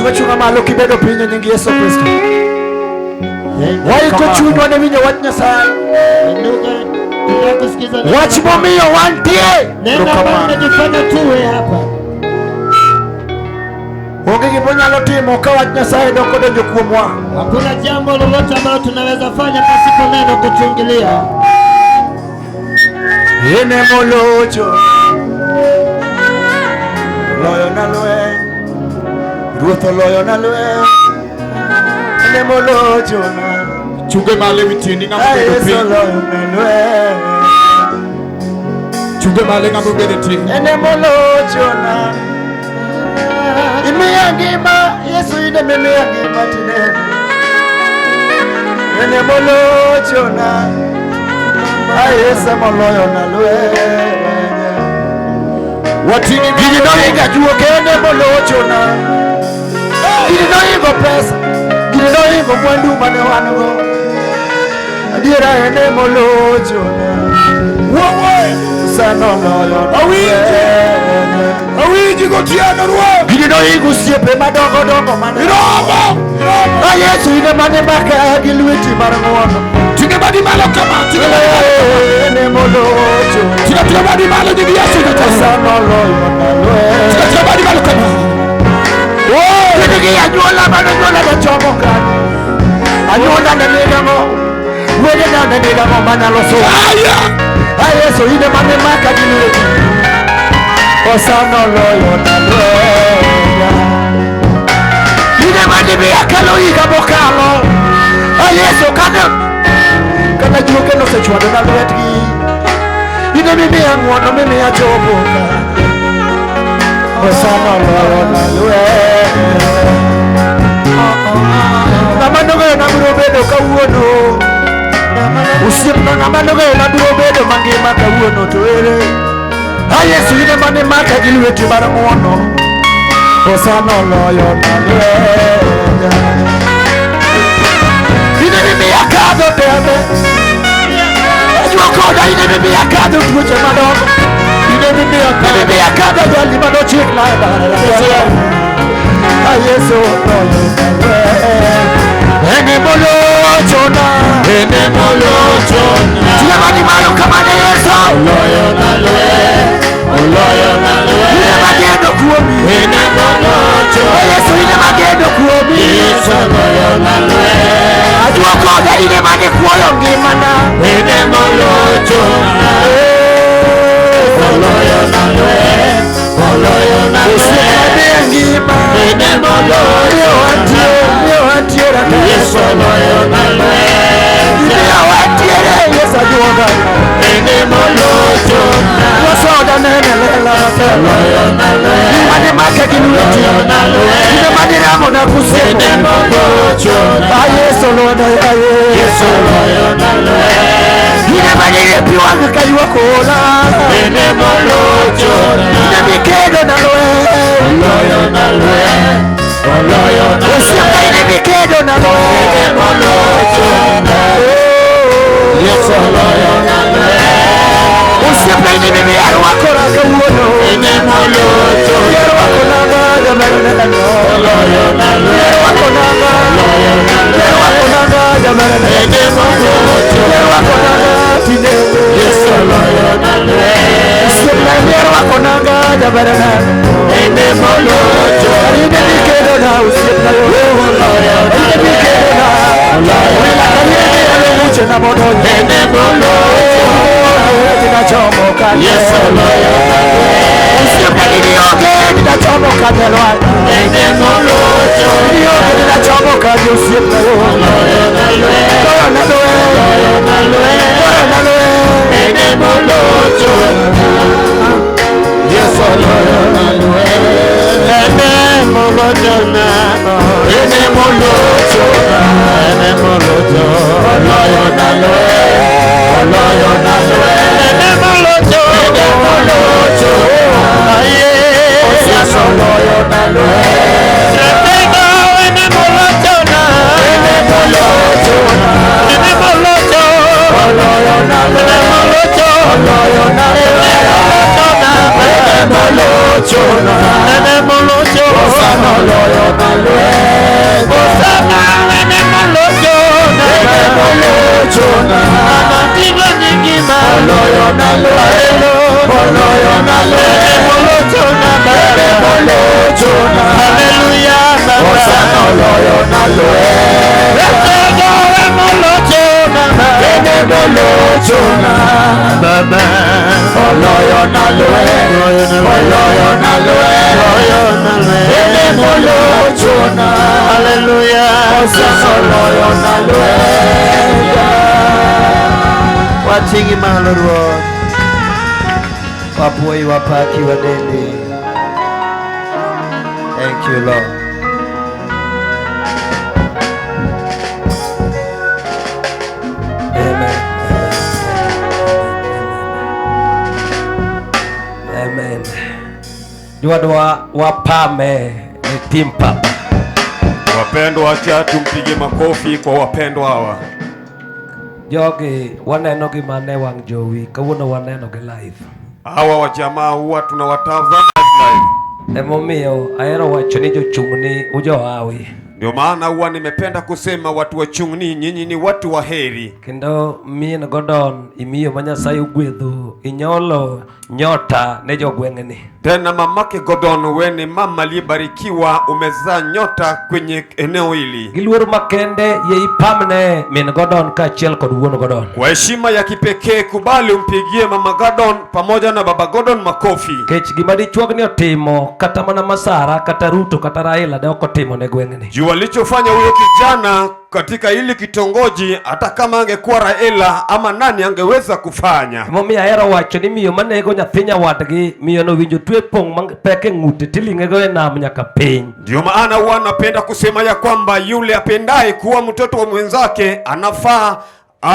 Chung' achung'a malo kibedo piny e nying Yesu Kristo. Waiko chunywa ne winjo wach Nyasaye. Inuka, tunataka kusikiza neno Wach la Bwana. momiyo wantie. Neno ambalo linatufanya tuwe hapa. Onge gima wanyalo timo ka wach Nyasaye dok odonjo kuomwa. Hakuna jambo lolote ambalo tunaweza fanya pasipo neno kutuingilia. En emolocho loyo na lweny, Ruoth oloyo na lweny. En emolocho na Chunge malo ewi tiendi ng'ama Ah, obedo Yesu piny. oloyo na lweny. Chunge malo ng'ama obedo e tiendi. En emolocho na imiya ngima, Yesu in emimiya ngima tinene. En emolocho na Ah, Yesu emoloyo na lweny. Wating'i Gini nohingo ajuoke en emolochona. Gini nohingo pesa, gini nohingo mwandu mane wan go. Adiera en emolochona. Wuowe! Osana oloyo na Awinji. lweny. Awinji gotieno ruoth. Gini nohingo osiepe madongo dongo mane. Iromo! Iromo! A Yesu in ema ne maka gi lweti mar ng'wono. Ting'e badi malo kama. Ting'e badi malo. En emolochona. Ting'e ting'e badi malo nying Yesu jatelo. Osana oloyo na lweny. Ting'e ting'e badi malo kama. Gini gi anyuola mane nyuola ne chomo kanyo. Anyuola ne nigang'o, wedena ne nigang'o manyalo sumo. Aya! A Yesu in ema ne maka gi lweti. Osana oloyo na lwenya. In ema nimiya kelo higa mokalo. A Yesu kane kata juoke nosechwado na lwetgi. In ema imiya ng'wono mimiya chopo ka. Osana oloyo na lwenya. Ng'ama nong'eyo nabiro bedo kawuono. Osiepna ng'ama nong'eyo nabiro bedo mangima kawuono to ere. A Yesu in ema ne maka gi lweti mar ng'wono. Osana oloyo na lwenya. In ema imiya kadho tembe. Ajuo koda in ema imiya kadho tuoche madongo. In ema imiya In ema imiya kadho ajali manochikna e barabara. A Yesu oloyo na lwenya. En emolochona. En emolochona. Ting'e badi malo kama ne Yesu. Oloyo na lweny. Oloyo na lweny. In ema geno kuomi. En emolochona. O Yesu in ema geno kuomi. Yesu oloyo na lweny. Ajuo koda in ema nikuoyo ngimana. En emolochona. Oloyo na lweny. Oloyo na lweny. Osiepna ngima. En emolochona. Miyo wantie, miyo wantiere ka. Yesu oloyo na lweny. Miyo wantiere Yesu ajuoga. En emolochona. Wasoda nene lela matek. Oloyo na lweny. Mane make gi lweti. Oloyo Ine mane ramo na En kusemo. emolochona. A Yesu oloyo aye. Yesu oloyo na lweny. Ine mane pi wang' ka ywak ola. En emolochona. Ine mikedo na lweny. Oloyo na lweny. Oloyo na Osiepna lweny. ine mikedo na lweny. Emolochona. Yesu oloyo na lweny. Osiepna ine mimiyo arwakora kawuono. En emolochona. Arwako nanga jaber neno. Oloyo na lweny. Arwako nanga. Arwako nanga jaber neno. En emolochona. Arwako nanga tinende. Yesu oloyo na lweny. Osiepna ine arwako nanga jaber neno. En emolochona. Ine mikedo na osiepna yo. Ine mikedo na. Ine mikedo na modonjo. En emolochona. Ninachomo kanye. Yesu oloyo na lweny. Osiepna nionge ninachomo kanye lwanda. En emolochona. Nionge ninachomo kanye osiepna yo. Oloyo na lweny. Loyo na lweny. Oloyo na lweny. Loyo na lweny. En emolochona. Yesu oloyo na lweny. En emolochona. En emolochona. En emolochona. Oloyo na lweny. Oloyo na lweny. En emolochona. En emolochona. Yesu oloyo na lweny. Ratego en emolochona. En emolochona. En emolochona. Oloyo na lweny. Oloyo na lweny. Oloyo na lweny. Oloyo na lweny. molochona. Haleluya Baba. Osana oloyo na lwenya. Ratego emolochona Ene molochona. Baba. Oloyo na lwenya. Oloyo na lwenya. Ene molochona. Haleluya. Osana oloyo na lwenya. Wating'i malo Ruoth. Wapuoyi wapaki wadendi. Thank you Lord. Amen. Amen. Dwadwa wapame ni team papa. Wapendwa, acha tumpige makofi kwa wapendwa hawa. Jogi waneno gi mane wang' jowi kawuono waneno gi live. Hawa wajamaa huwa tunawatazama live. Emomiyo ahero wacho ni jochung'ni ujohawi. Ndio maana huwa nimependa kusema watu wa Chungni, nyinyi ni watu wa heri. Kendo min Gordon imiyo ma Nyasaye ogwedho inyolo nyota ne jogweng'ni. Tena mamake Gordon, we ni mama aliyebarikiwa, umezaa nyota kwenye eneo hili. Gi luor makende yie ipamne min Gordon kaachiel kod wuon Gordon. Kwa heshima ya kipekee, kubali umpigie mama Gordon pamoja na baba Gordon makofi. Nikech gima dichuogni otimo kata mana Masara kata Ruto kata Raila ne ok otimo ne gweng'ni. Juu alichofanya huyo kijana katika hili kitongoji, hata kama angekuwa Raila ama nani angeweza kufanya. Emomiyo ahero wacho ni miyo manego nyathi nyawadgi miyo no winjo twe pong' mapek e ng'ute tiling'ego e nam nyaka piny. Ndio maana huwa napenda kusema ya kwamba yule apendaye kuwa mtoto wa mwenzake anafaa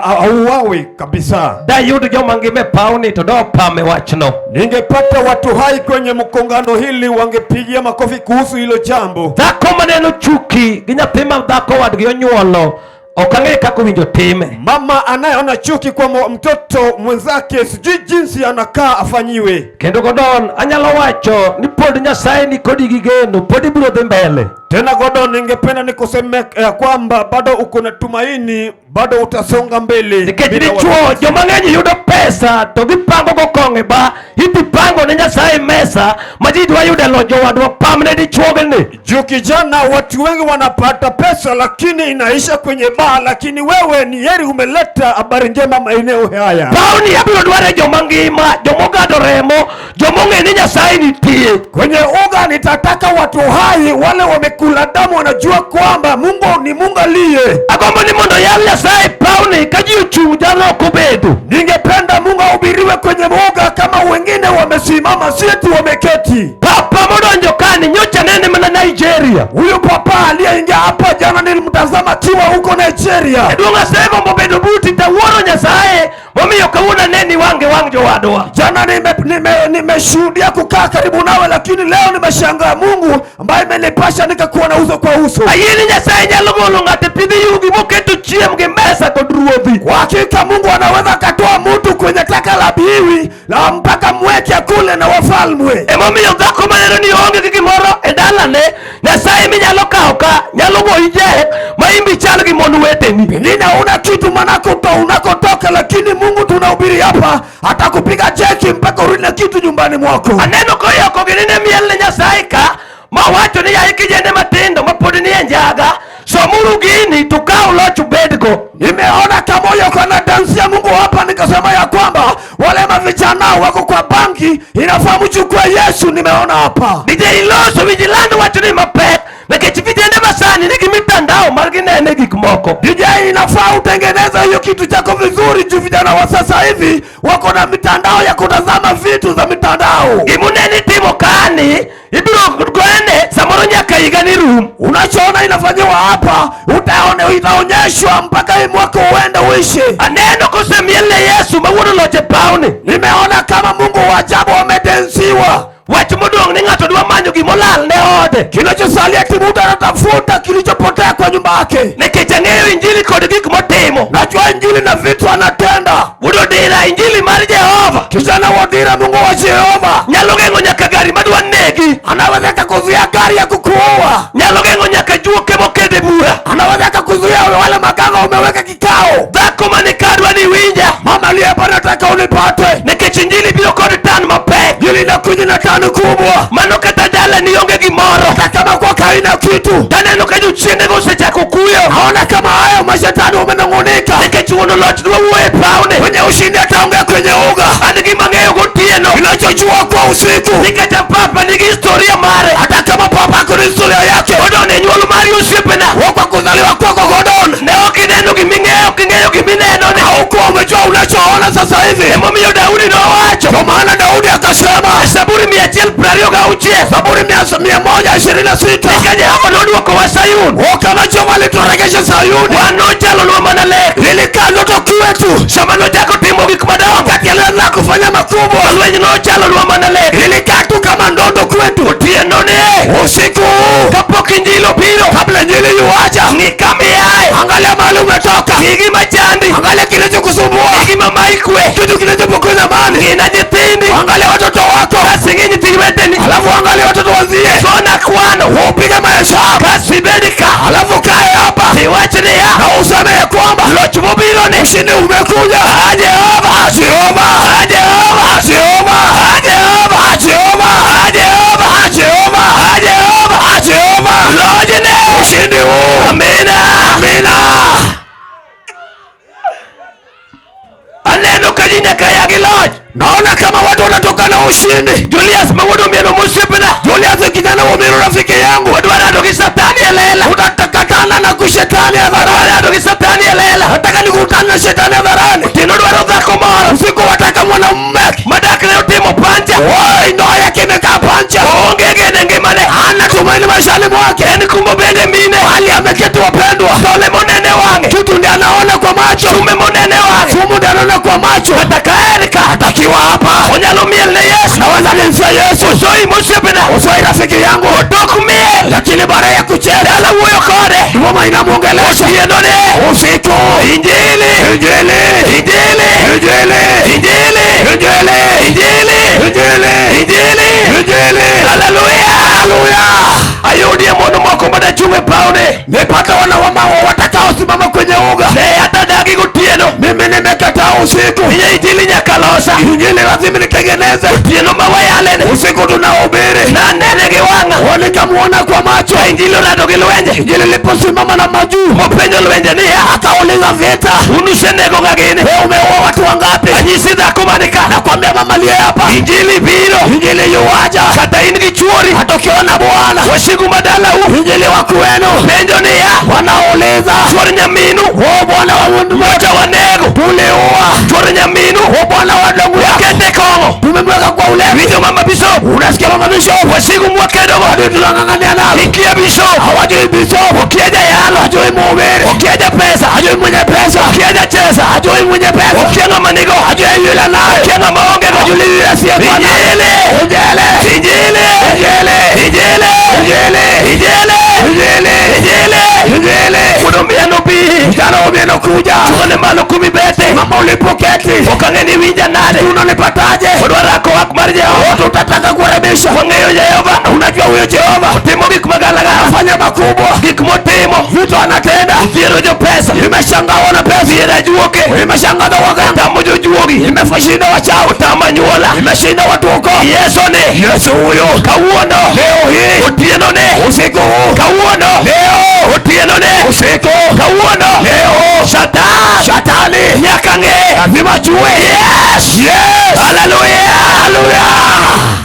auawe kabisa. Dayud joma ngima e pawni to dopame wachno. Ningepata watu hai kwenye mkongano hili wangepigia makofi kuhusu hilo jambo. Dhako maneno chuki gi nyathi ma dhako wadgi onyuolo ok ang'e kaka owinjo time. Mama anayeona chuki kwa mtoto mwenzake, sijui jinsi anakaa afanyiwe. Kendo Gordon anyalo wacho ni pod Nyasaye ni kodi gi geno, pod ibiro dhi mbele. Tena Gordon, ningependa nikuseme ya kwamba bado uko na tumaini, bado utasonga mbele. Nikech Bila dichuo wasiwasi. joma ng'eny yudo pesa to gipango go kong'o e ba, idhi pango ne Nyasaye mesa ma ji dwa yudo e loch jowadwa pamne dichuogni. Juu kijana, watu wengi wanapata pesa lakini inaisha kwenye baa, lakini wewe ni heri umeleta habari njema maeneo haya. Pawni abiro dware joma ngima, jomogado remo, jomong'e ni Nyasaye nitie. Kwenye uga nitataka watu hai, wale wamekula damu wanajua kwamba Mungu ni Mungu aliye. Agombo ni mondo yal Nyasaye pawni ka ji ochung' jalo ok obedo. Ningependa Mungu ahubiriwe kwenye uga kama wengine wamesimama, si eti wameketi. Papa modonjo kani nyocha nene mana Nigeria. Huyu papa aliyeingia hapa jana nilimtazama akiwa huko Nigeria. Jaduong' asegombo bedo buti tawuoro Nyasaye momiyo kawuono aneni wang' gi wang' jowadwa. Jana nimeshuhudia kukaa karibu nawe, lakini leo nimeshangaa Mungu ambaye amenipasha nikakuona uso kwa uso. Ayie ni Nyasaye nyalo golo ng'ato e pidh yugi moketo chiem gi mesa kod ruodhi. Kwa hakika Mungu anaweza akatoa mtu kwenye taka la biwi la mpaka mweke kule na wafalme. Emomiyo dhako maneno ni onge gi gimoro e dalane, Nyasaye minyalo kawo ka nyalo goyi jek ma in be ichal gi mon weteni. Pengine huna kitu manako unakotoka, lakini Mungu tunahubiri hapa atakupiga jeki mpaka urudi na kitu nyumbani mwako. Aneno koyoko gini ne miel ne Nyasaye ka mawacho ni yaye kijende matindo mapod ni e njaga somuru gini to kaw loch ubedgo. Nimeona kama huyo kana dansi ya Mungu hapa, nikasema ya kwamba wale mavijana wako kwa banki, inafaa mchukue Yesu. Nimeona hapa DJ iloso winji land wacho ni mapek nikech vijende masani nigi mitandao mar ginene gik moko. DJ, inafaa utengeneze hiyo kitu chako vizuri juu vijana wa sasa hivi wako na mitandao ya kutazama vitu za mitandao. Gimuneni timo kani ibiro goyene samoro nyaka higa ni rum. Unachoona inafanyiwa hapa utaone itaonyeshwa mpaka hii mwaka uende uishe. Aneno kosemiel ne Yesu ma wuon loch e pawni. Nimeona kama Mungu wa ajabu amedensiwa. Wach modong' ni ng'ato dwa manyo gimolal ne ode. Kinachosalia eti mtu anatafuta kilichopotea kwa nyumba yake. Nikech ang'eyo injili kod gik motimo. Najua injili na vitu anatenda. Wuod Odira, injili mar Jehova Kijana wa Odira, Mungu wa Jehova nyalo geng'o nyaka gari madwa negi. anaweza kukuzuia gari ya kukuua, Nyalo geng'o nyaka juoke mokede bura. anaweza kukuzuia wale maganga umeweka kikao. Dhako mane kadwa ni winja. Mama aliye hapa, nataka unipate. Nikech injili biro kod tan mapek. Injili inakuja na tani kubwa. Mano kata dala ni onge gimoro. gimoro. Hata kama kwako haina kitu. Taneno ka jochiendego osechako kuyo. Naona kama hayo mashetani wamenung'unika. Nikech wuon loch dwa wuoyo e pawne. Kwenye ushindi ataongea kwenye uga. An gima ang'eyo gotieno. Ninachojua kwa usiku. Ni kata papa nigi historia mare. Hata kama papa ako na historia yake. Gordon e nyuol mari osiepena. Kwa kuzaliwa kwako Gordon. Ne ok ineno giming'eyo, ok ing'eyo gimineno ne. Haukuwa umejua unachoona sasa hivi. Emomiyo Daudi nowacho. Kwa maana Daudi akasema. Zaburi 126. Zaburi 126. Ni ka Jehova nodwokowa Sayun. Kama Jehova aliturejesha Sayuni. Wan nochalonwa mana lek. Lilikaa ndoto kwetu. Sama nochako timo gik madongo. Wakati alianza kufanya makubwa. Lweny nochalonwa mana lek. Lilikaa tu kama ndoto kwetu. Otieno ne. Usiku kapok injili obiro. Kabla injili iwaja. Ng'i kama iaye. Angalia mahali umetoka. Ng'i gima chandi. Angalia kilichokusumbua. Ng'i gima mayi kwe. Kitu kilichopokonya amani. Ng'i na nyithindi. Angalia watoto wako. Kasi ng'i nyithind weteni. Alafu angalia watoto wenzie. Sona kwano. Upige mahesabu. Kasi ibed ka. Alafu kae hapa. Iwach niya. Na useme ya kwamba loch mobiro ni. Ushindi umekuja. A Jehova. A Jehova. A Jehova. A Jehova. A Jehova. A Jehova. A Jehova. A Jehova. A Jehova. A Jehova. Lojne. Ushindi huu. Amina. Amina. Aneno ka ji nyaka ya gi loch. Naona kama watu wanatoka na ushindi. Julius ma wuod Omieno mosiepna. Julius kijana wa Omieno rafiki yangu. Wadwa rado gi Satani e lela. Utatakatana na kushetani hadharani. Rado gi Satani e lela. Nataka nikutane na shetani hadharani. Otieno dwaro dhako moro. Usiku wataka mwanamume. Madak ne otimo pancha. Woi, ndoa yake imekaa pancha. Onge geno e ngimane. Hana tumaini maishani mwake. En kumbo bende mine. Hali ameketi wapendwa. Tole monene wang'e. Kitu ndiye anaona kwa macho. Sume monene wang'e. Sumu ndiye anaona kwa macho. Kata ka en ka. Atakiwa hapa. Onyalo miel ne Yesu. Naweza nimsia Yesu. Osoi mosiepna. Usoi rafiki yangu. Odok miel. Lakini baada ya kucheza. Dala wuoyo kode. Mama inamuongelesha. Otieno ne. Usiku. Injili. Injili. Injili. Injili. Injili. Injili. Injili. Injili. Injili. Injili. Haleluya. Haleluya. Ayudie mon moko madachung' e pawne. Nimepata wana wamama watakaosimama kwenye uga. Ne hata dagi gotieno. Mimi nimekataa usiku. Inye injili nyaka losa. Injili lazima nitengeneze. Otieno ma wayalene. Usiku tunahubiri. Nanene gi wang'a. Nikamuona kwa macho. Ka injili orado gi lwenje. Injili iliposimama na majuu. Mopenjo lwenje niya. Akauliza vita. Un usenego ng'a gini? Wewe umeua watu wangapi? Anyisi dhako man ka. Nakwambia mama aliye hapa. Injili biro. Injili yuwaja. Kata in gi chuori. Hata ukiona Bwana. Wasigu madalau. Injili wa kwenu. Penjo niya. Wanauliza. Chuor nyaminu. O Bwana wa Mungu. Nyocha wanego. Tuliua. Chuor nyaminu. O Bwana wa ndugu yako. Wakete kong'o. Tumemweka kwa ulevi. Winjo mama bishop. Unasikia mama bishop? Wasigu mwakedogo. Hadi tunang'ang'ania nalo. Ikia bishop. Hawajui bishop. Okia jayalo. Hajui mhubiri. Okia japesa. Hajui mwenye pesa. Okia jachesa. Hajui mwenye pesa. Okia ng'ama nigo. Hajui yule naye. Okia ng'ama onge go. Hajui yule asiyekuwa naye. Injili. Injili. Injili. Injili. Injili. Injili. Injili. Injili. Injili. Injili. Wuod Omieno bi. Kijana wa Omieno kuja. Tuone malo kumibete. Mama ulipoketi. Ok ang'e ni winja nade. Unanipataje? Wadwa rako wach mar Jehova. Watu utataka kuharibisha. Wang'eyo Jehova. Unajua huyo Jehova Otimo gik magalagala. anafanya makubwa. Gik motimo. Vitu anatenda. Othiero jopesa. Imeshangaa wana pesa. Othiero ajuoke. Imeshangaza waganga. Otamo jojuogi. Imeshinda wachawi. Otamo anyuola. Imeshinda watu ukoo. Yesu ni. Yesu huyo. Kawuono. Leo hii. Otieno ne. Usiku huu. Kawuono. Leo. Otieno ne. Usiku. Kawuono. Leo. Satan. Shetani. Nyaka ng'e. Lazima ajue. Yes. Yes. Hallelujah. Hallelujah.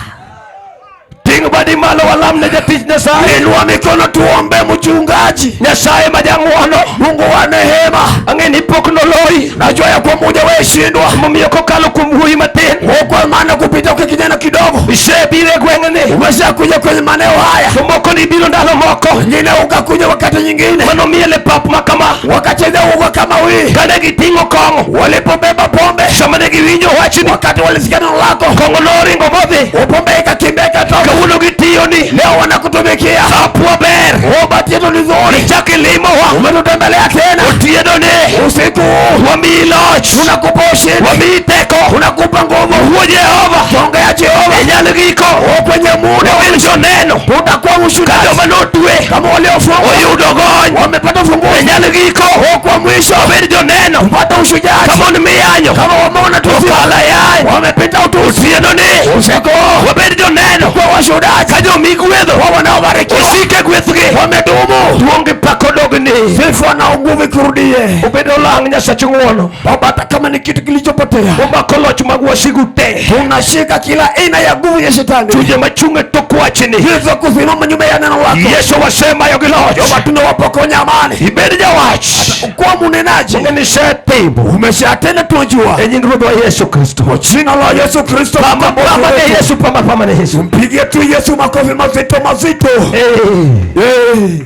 Ting' badi malo walam ne jatich Nyasaye. Inua mikono tuombe mchungaji. Nyasaye ma jang'uono. Mungu wa neema. Ang'e ni pok noloyi. Najua ya kuwa hujawahi shindwa. Momiyo kokalo kuom wuoyi matin. Kwa maana kupita kwa kijana kidogo. Isebiro e gweng'ni. Umeshakuja kwenye maeneo haya. To moko nibiro ndalo moko. Wengine ukakuja wakati nyingine. Manomiel e pap ma kama. Wakacheza uga kama hii. Kane giting'o kong'o. Walipobeba pombe. Sama ne giwinjo wachni. Wakati walisikia neno lako. Kong'o noringo modhi. Pombe ikakimbia ikatoka. Kawuono gitiyoni. Leo wanakutumikia. Sapwa ber. Ubati yetu ni nzuri. Ichak ilimowa. Umetutembelea tena. Otieno ne. Usiku huu. Wamiyi loch. Tunakupa ushindi. Wamiyi teko. Tunakupa nguvu. Wuo Jehova. Ongea Jehova. Inyal giko. Kwenye muda Wabed joneno. tutakuwa ushuhuda. Ka joma notwe. Kama waliofungwa Oyudo gony. wamepata ufunguo. Inyal giko. Kwa mwisho Wabed joneno. tupata ushujaa. Ka mon miyanyo. Kama wameona tusi Okala yany. Wamepita utusi. Otieno ni Usiku wabed joneno kwa washuhuda ka jomigwedho kwa wanaobarikiwa osike gwethgi wamedumu. Duong' gi pak odogni. Sifa na nguvu ikurudie. Obedo lang' Nyasach ng'wono. Baba, hata kama ni kitu kilichopotea, Omako loch mag wasigu te. tunashika kila aina ya nguvu ya shetani, Chunje machung' e tok wachni. hivyo kusimama nyuma ya neno lako. Yesu wasemayo gi loch. Jehova, tunawapokonya amani. Ibed jawach. Kuwa mnenaji, Ong'e ni isetimo. umeshatenda, tunajua E nying Ruodhwa Yesu Kristo. kwa jina la Yesu Kristo. Pama mkombozi pama ne wetu. Yesu, pama pama ne Yesu. Mpigie tu Yesu makofi mazito mazito. Eh. Hey.